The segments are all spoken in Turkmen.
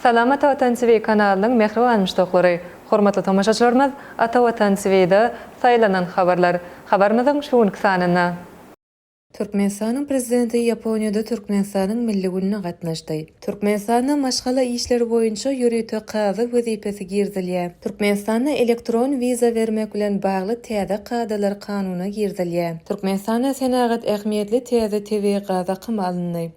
Salam Ata Watan TV kanalynyň mähriban muşdaklary! Hormatly tomaşaçylarymyz Ata Watan TV-de saýlanan habarlar habarymyzyň şu günki sanynda. Türkmenistanyň Prezidenti Ýaponiýada Türkmenistanyň Milli gününe gatnaşdy. Türkmenistanda maşgala işleri boýunça ýörite kazy wezipesi girizilýär. Türkmenistanda elektron wiza bermek bilen bagly täze kadalar kanuna girizilýär. Türkmenistanda senagat ähmiýetli täze tebigy gaz akymy alyndy.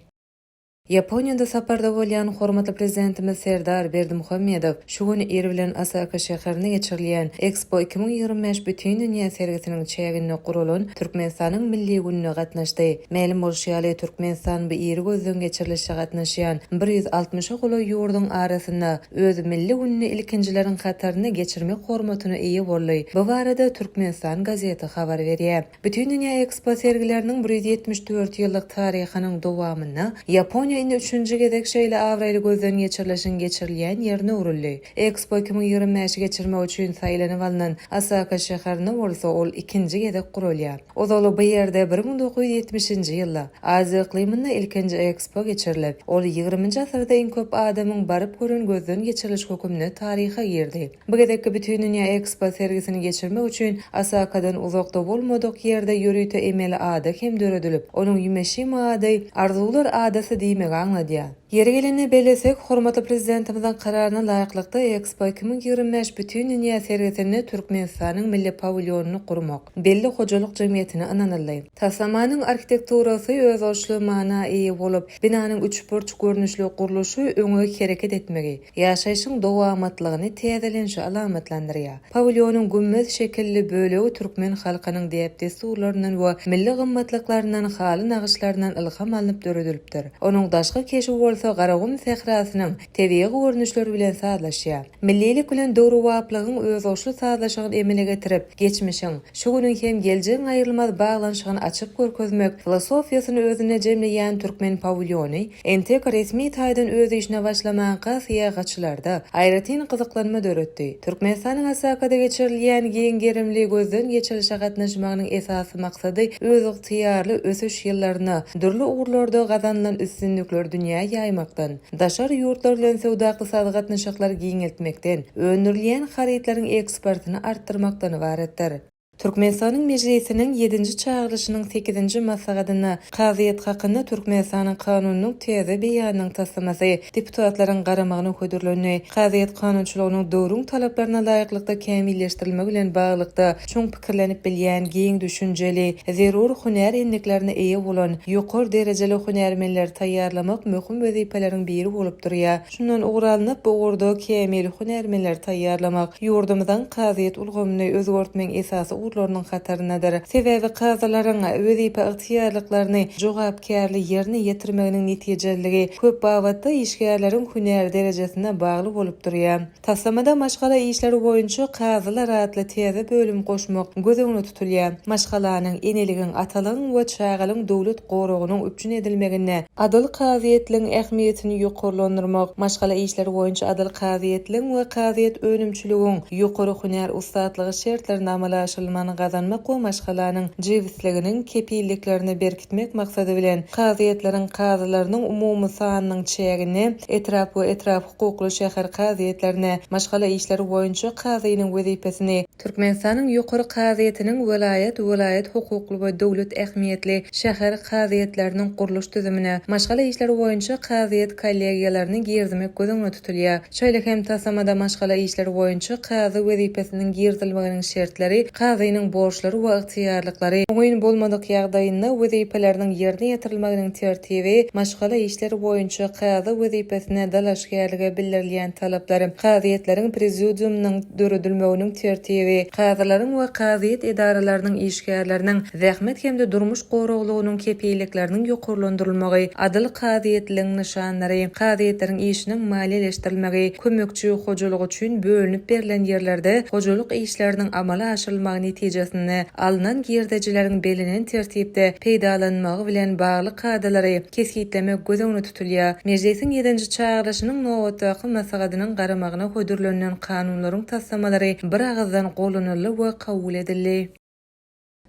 Ýaponiýada saparda bolýan hormatly Prezidentimiz Serdar Berdimuhamedow şu gün ir bilen Osaka şäherinde geçirilýän Expo 2025 Bütindünýä sergisiniň çäginde guralan Türkmenistanyň Milli gününe gatnaşdy. Mälim bolşy ýaly, Türkmenistan bu iri gözden geçirilişe gatnaşýan 160-a golaý ýurduň arasynda öz Milli gününi ilkinjileriň hatarynda geçirmek hormatyna eýe boldy. Bu barada Türkmenistan gazeti habar berýär. Bütindünýä Ekspo sergileriniň 174 ýyllyk taryhynyň dowamynda Ýaponiýa indi üçünji gezek şeýle abraýly gözden geçirilişiň geçirilýän ýerine öwrüldi. Ekspo 2025-i geçirmek üçin saýlanyp alnan Osaka şäherinde bolsa ol ikinji gezek guralýar. Ozaly bu ýerde 1970-nji ýylda Aziýa yklymynda ilkinji Ekspo geçirilip, ol ýigriminji asyrda iň köp adamyň baryp gören gözden geçiriliş höküminde taryha girdi. Bu gezekki Bütindünýä Ekspo sergisini geçirmek üçin Osakadan uzakda bolmadyk ýerde ýörite emeli ada hem döredilip, onuň Ýumeşima ady Arzuwlar adasy diýmegi aňladýar. Ýeri gelende bellesek, hormatly Prezidentimiziň Kararyna laýyklykda, Ekspo 2025 Bütindünýä sergisinde Türkmenistanyň milli pawilýonyny gurmak belli hojalyk jemgyýetine ynanyldy. Taslamanyň arhitekturasy özboluşly mana eýe bolup, binanyň üçburç görnüşli gurluşy öňe hereket etmegi, ýaşaýşyň dowamatlygyny, täzelenişi alamatlandyrýar. Pawilýonyň gümmez şekilli bölegi türkmen halkynyň däp-dessurlaryndan we milli gymmatlyklaryndan, haly nagyşlaryndan ylham alnyp döredilipdir. Onuň daşky keşbi bolsa Garagum sährasynyň tebigy görnüşleri bilen sazlaşýar. Millilik bilen döwrebaplygyň özboluşly sazlaşygyny emele getirip, geçmişiň, şu günüň hem geljegiň aýrylmaz baglanyşygyny açyp görkezmek filosofiýasyny özünde jemleýän türkmen pawilýony entek resmi taýdan öz işine başlamanka syýahatçylarda aýratyn gyzyklanma döretdi. Türkmenistanyň Osakada geçirilýän giň gerimli gözden geçirişe gatnaşmagynyň esasy maksady özygtyýarly ösüş ýyllarynda dürli ugurlarda gazanylan üstünlikleri dünýä ýaýmakdan, daşary ýurtlar bilen söwda-ykdysady gatnaşyklary giňeltmekden, öndürilýän harytlaryň eksportyny artdyrmakdan ybaratdyr. Türkmenistanyň Mejlisiniň ýedinji çagyrylyşynyň sekizinji maslahatynda Kazyýet hakynda Türkmenistanyň Kanunynyň täze beýanynyň taslamasy deputatlaryň garamagyna hödürlendi. Kazyýet kanunçylygynyň döwrüň talaplaryna laýyklykda kämilleşdirilmegi bilen baglylykda, çuň pikirlenip bilýän, giň düşünjeli, zerur hünär endiklerine eýe bolan, ýokary derejeli hünärmenleri taýýarlamak möhüm wezipeleriň biri bolup durýar. Şundan ugur alnyp, bu ugurda kämil hünärmenleri taýýarlamak ýurdumyzyň kazyýet ulgamyny özgertmegiň esasy ugurlarynyň hataryndadyr. Sebäbi kazylaryň wezipe ygtyýarlyklaryny jogapkärli ýerine ýetirmeginiň netijeliligi köp babatda işgärleriň hünär derejesine bagly bolup durýar. Taslamada maşgala işleri boýunça kazylar atly täze bölüm goşmak göz öňünde tutulýar. Maşgalanyň, eneligiň, atalygyň we çagalygyň döwlet goragynyň üpjün edilmeginde adyl kazyýetligiň ähmiýetini ýokarlandyrmak, maşgala işleri boýunça adyl kazyýetligiň we kazyýet önümçiligiň ýokary hünär ussatlygy şertlerinde amala aşyrylmagyny gazanmak we maşgalanyň jebisliginiň kepilliklerini berkitmek maksady bilen, kazyýetleriň kazylarynyň umumy sanynyň çäginde etrap we etrap hukukly şäher kazyýetlerine maşgala işleri boýunça kazynyň wezipesini Türkmenistanyň Ýokary kazyýetiniň welaýat, welaýat hukukly we döwlet ähmiýetli şäher kazyýetleriniň gurluş düzümine maşgala işleri boýunça kazyýet kollegiýalaryny girizmek göz öňünde tutulýar. Şeýle hem taslamada maşgala işleri boýunça kazy wezipesiniň girizilmeginiň şertleri, kazynyň borçlary we ygtyýarlyklary, oňyn bolmadyk ýagdaýynda wezipeleriniň ýerine ýetirilmeginiň tertibi, maşgala işleri boýunça kazy wezipesine dalaşgärlige bildirilýän talaplar, kazyýetleriň prezidiumynyň döredilmeginiň tertibi, kazylaryň we kazyýet edaralarynyň işgärleriniň zähmet hem-de durmuş goraglygynyň kepillikleriniň ýokarlandyrylmagy, adyl kazyýetliligiň nyşanlary, kazyýetleriň işiniň maliýeleşdirilmegi, kömekçi hojalyk üçin bölünip berlen ýerlerde hojalyk işleriniň amala aşyrylmagy netijesinde alnan girdejileriň bellenen tertipde peýdalanylmagy bilen bagly kadalary kesgitlemek göz öňünde tutulýar. Mejlisiň ýedinji çagyrylyşynyň nobatdaky maslahatynyň garamagyna hödürlenilen kanunlaryň taslamalary biragyzdan gollanyldy we kabul edildi.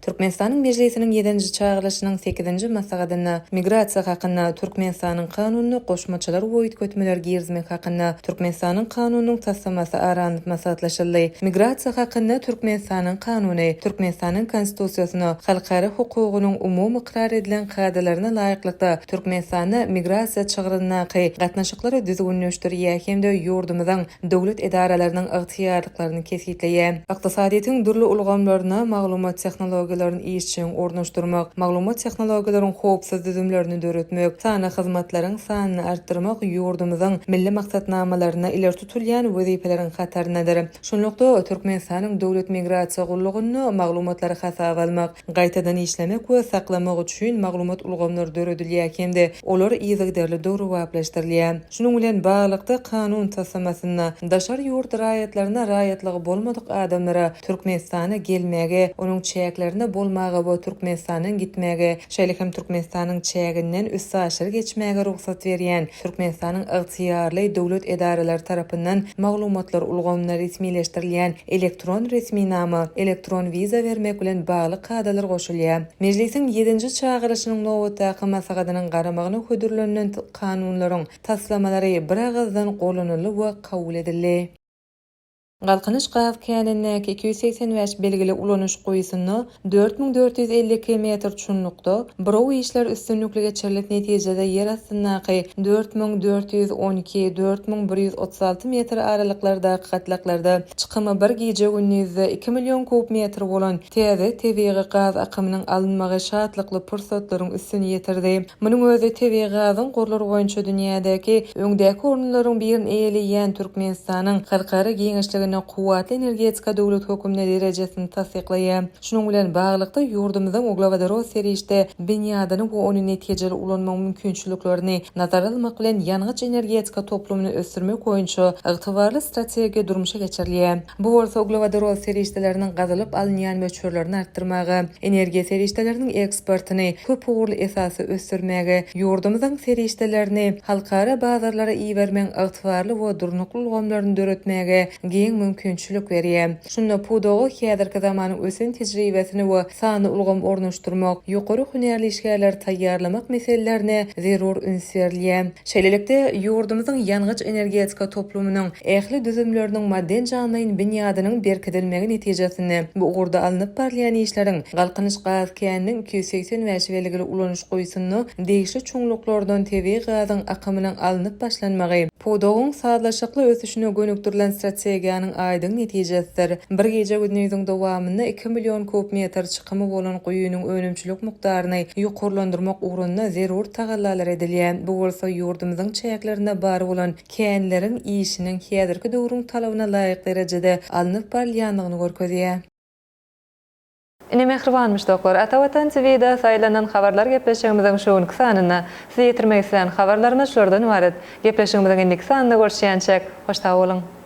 Türkmenistanyň Mejlisiniň ýedinji çagyrylyşynyň sekizinji maslahatynda Migrasiýa hakynda Türkmenistanyň Kanunyna goşmaçalar we üýtgetmeler girizmek hakynda Türkmenistanyň Kanunynyň taslamasy ara alnyp maslahatlaşyldy. Migrasiýa hakynda Türkmenistanyň Kanuny Türkmenistanyň Konstitusiýasyna, halkara hukugynyň umumy ykrar edilen kadalaryna laýyklykda Türkmenistanda migrasiýa çygryndaky gatnaşyklary düzgünleşdirýär hem-de ýurdumyzyň döwlet edaralarynyň ygtyýarlyklaryny kesgitleýär. Ykdysadyýetiň dürli ulgamlaryna maglumat tehnologiýalaryny işjeň ornaşdyrmak, maglumat tehnologiýalaryň howpsuz düzümlerini döretmek, sanly hyzmatlaryň sanyny artdyrmak ýurdumyzyň milli maksatnamalarynda ileri tutulýan wezipeleriň hataryndadyr. Şunlukda, Türkmenistanyň Döwlet migrasiýa gullugynda maglumatlary hasaba almak, gaýtadan işlemek we saklamak üçin maglumat ulgamlary döredilýär hem-de olar yzygiderli döwrebaplaşdyrylýar. Şunuň bilen baglylykda, kanun taslamasynda daşary ýurt raýatlaryna raýatlygy bolmadyk adamlara Türkmenistana gelmäge, onuň çäklerinde bolmaga we Türkmenistandan gitmäge, şeýle hem Türkmenistanyň çäginden üstaşyr geçmäge rugsat berýän Türkmenistanyň ygtyýarly döwlet edaralary tarapyndan maglumatlar ulgamynda resmileşdirilýän elektron resminama, elektron wiza bermek bilen bagly kadalar goşulýar. Mejlisiň ýedinji çagyryşynyň nobatdaky maslahatynyň garamagyna hödürlenilen kanunlaryň taslamalary biragyzdan gollanyldy we kabul edildi. Galkynyş gaz känindäki 285 belgili ulanyş guýusynda 4452 metr çuňlukda buraw işleri üstünlikli geçirilip, netijede ýer astyndaky 4412, 4136 metr aralyklardaky gatlaklarda çykymy bir gije-gündizde iki million kub metr bolan täze tebigy gaz akymynyň alynmagy şatlykly pursatlaryň üstüni ýetirdi. Munuň özi tebigy gazyň gurlary boýunça dünýädäki öňdäki orunlaryň birini eýeleýän Türkmenistanyň halkara giňişliginde kuwwatly energetika döwleti hökmünde derejesini tassyklaýar. Şunuň bilen baglylykda, ýurdumyzyň uglewodorod serişde binýadyny we ony netijeli ulanmagyň mümkinçiliklerini nazara almak bilen, ýangyç-energetika toplumyny ösdürmek boýunça ygtybarly strategiýa durmuşa geçirilýär. Bu bolsa uglewodorod serişdeleriniň gazylyp alynýan möçberlerini artdyrmaga, energiýa serişdeleriniň eksportyny köp ugurly esasda ösdürmäge, ýurdumyzyň serişdelerini halkara bazarlara ibermegiň ygtybarly we durnukly ulgamlaryny döretmäge giň mümkinçilik berýär. Şunda pudaga häzirki zamanyň ösen tejribesini we sanly ulgamy ornaşdyrmak, ýokary hünärli işgärleri taýýarlamak meselelerine zerur üns berilýär. Şeýlelikde, ýurdumyzyň ýangyç-energetika toplumynyň ähli düzümleriniň maddy-enjamlaýyn binýadynyň berkidilmegi netijesinde, bu ugurda alnyp barylýan işleriň Galkynyş gaz käniniň 285 belgili ulanyş guýusynda degişli çuňluklardan tebigy gazyň akymynyň alnyp başlanmagy, pudagyň sazlaşykly ösüşine gönükdirilen strategiýanyň aýdyň netijesidir. Bir gije-gündiziň dowamynda iki million kub metr çykymy bolan guýynyň önümçilik mukdaryny ýokarlandyrmak ugrunda zerur tagallalar edilýär. Bu bolsa ýurdumyzyň çäklerinde bar bolan känleriň işiniň häzirki döwrüň talabyna laýyk derejede alnyp barylýandygyny görkezýär. Ine mähriban muşdaklar, Ata Watan TV-de saýlanan habarlar gepleşigimiziň şu günki sanynda size ýetirmek islän habarlarymyz şulardan ybarat. Gepleşigimiziň indiki sanynda görüşýänçäk, hoş sag boluň!